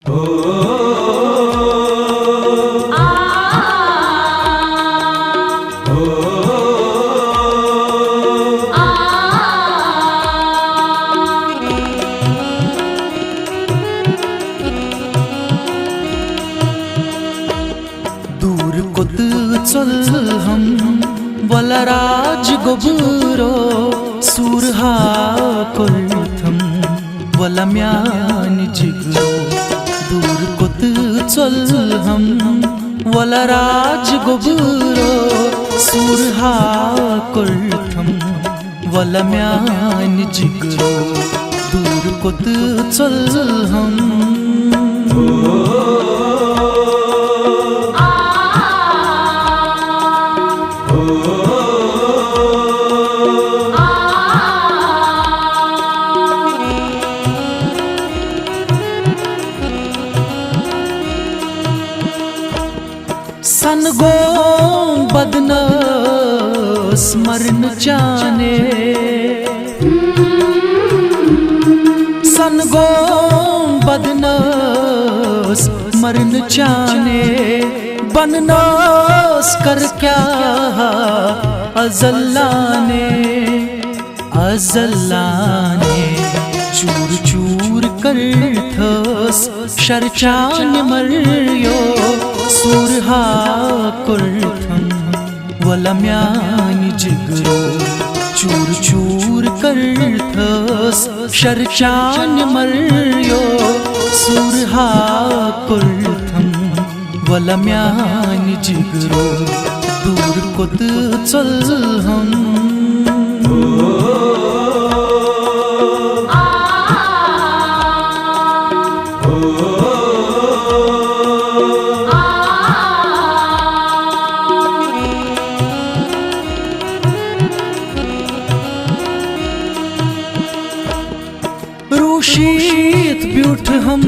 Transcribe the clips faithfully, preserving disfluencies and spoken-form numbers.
دوٗر کوٚت ژوٚلہم، وَلہٕ راج گوٚبرو، سوٗرہا کوٚرتھم، وَلہٕ میٛانہِ جِگرو۔ دوٗر کوٚت ژوٚلہم، وَلہٕ راج گوٚبرو، سوٗرہا کوٚرتھم، وَلہٕ میٛانہِ جِگرو، دوٗر کوٚت ژوٚلہم۔ سن گوم بدنس مرن چانے، سن گوم بدنس مرن چانے، بننس کر کیا ازلانے۔ ازلانے چور چور کرتھس شرچان مریو، سورہا کرتھم، وَلہٕ میٛانہِ جِگرو۔ چور چور کرتھس شرچان مریو، سورہا کرتھم، وَلہٕ میٛانہِ جِگرو، دوٗر کوٚت ژوٚلہم۔ روٗشِتھ بیوٗٹھ ہم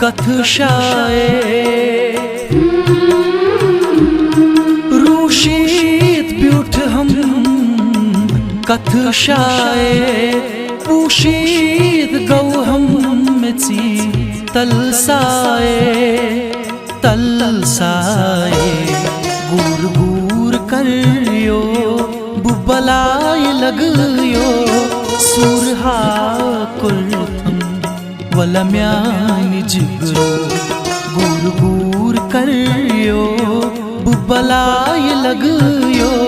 کتھ شایے، روٗشِتھ بیوٗٹھ ہم کتھ شایے، پوٗشِتھ گوٚو ہم میژِ تل سایے۔ تل سایے گوٗر گوٗر کریو، بُبلاے لگیو، سورہا کرتھم، وَلہٕ میٛانہِ جِگرو۔ گوٗر گوٗر کریو، بُبلاے لگیو،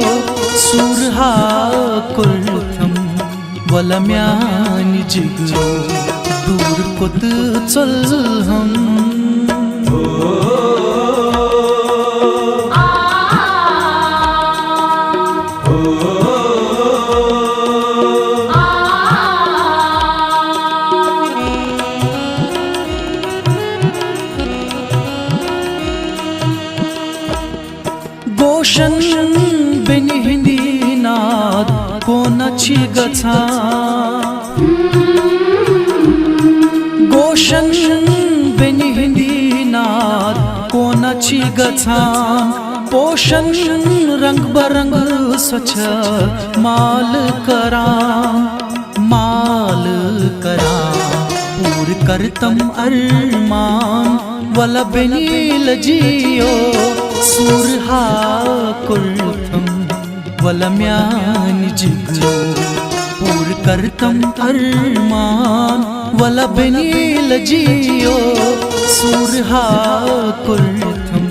سورہا کرتھم، وَلہٕ میٛانہِ جِگرو، دوٗر کوٚت ژوٚلہم۔ گوشن بیٚنہِ ہِنٛدی ناد کونہ چھی گژھان۔ گوشن بیٚنہِ ہِنٛدی ناد کونہ چھی گژھان۔ پوشن رنگ برنگ سۄ چھےٚ مال کران۔ مال کران پوٗرٕ کرتم ارمان، وَلہٕ بیٚنہِ لجیو، سورہا کرتھم، وَلہٕ میٛانہِ جِگرو۔ پوٗرٕ کرتم ارمان، وَلہٕ بیٚنہِ لجیو، سورہا کرتھم،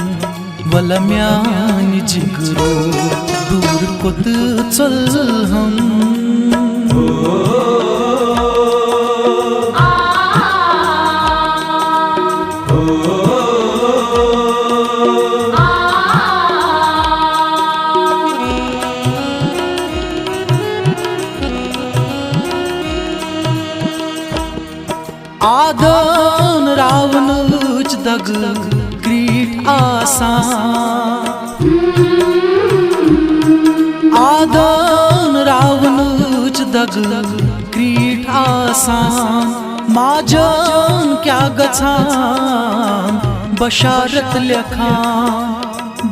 وَلہٕ میٛانہِ جِگرو، دوٗر کوٚت ژوٚلہم۔ آدان راونٕچ دگ کریٖٹھ آسان۔ آدان راونٕچ دگ کریٖٹھ آسان۔ ماجان کیٛاہ گژھان بشارت لیکھان۔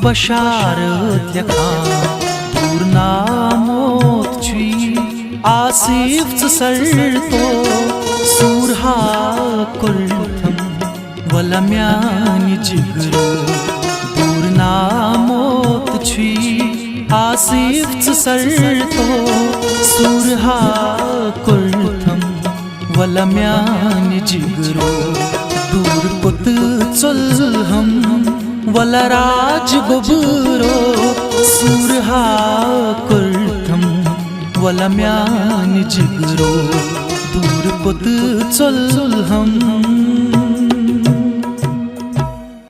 بشارت لیکھان، دوٗر ناموت چھُے آصف ژٕ سر تو، سورہا کرتھم، وَلہٕ میٛانہِ جِگرو، دوٗر ناموت چھُے آصف ژٕ سر تو، سوٗرہا کوٚرتھم۔ وَلہٕ میٛانہِ جِگرو، دوٗر کوٚت ژوٚلہم؟ وَلہٕ راج گوٚبرو، سوٗرہا کوٚرتھم۔ وَلہٕ میٛانہِ جِگرو، دوٗر کوٚت ژوٚلہم؟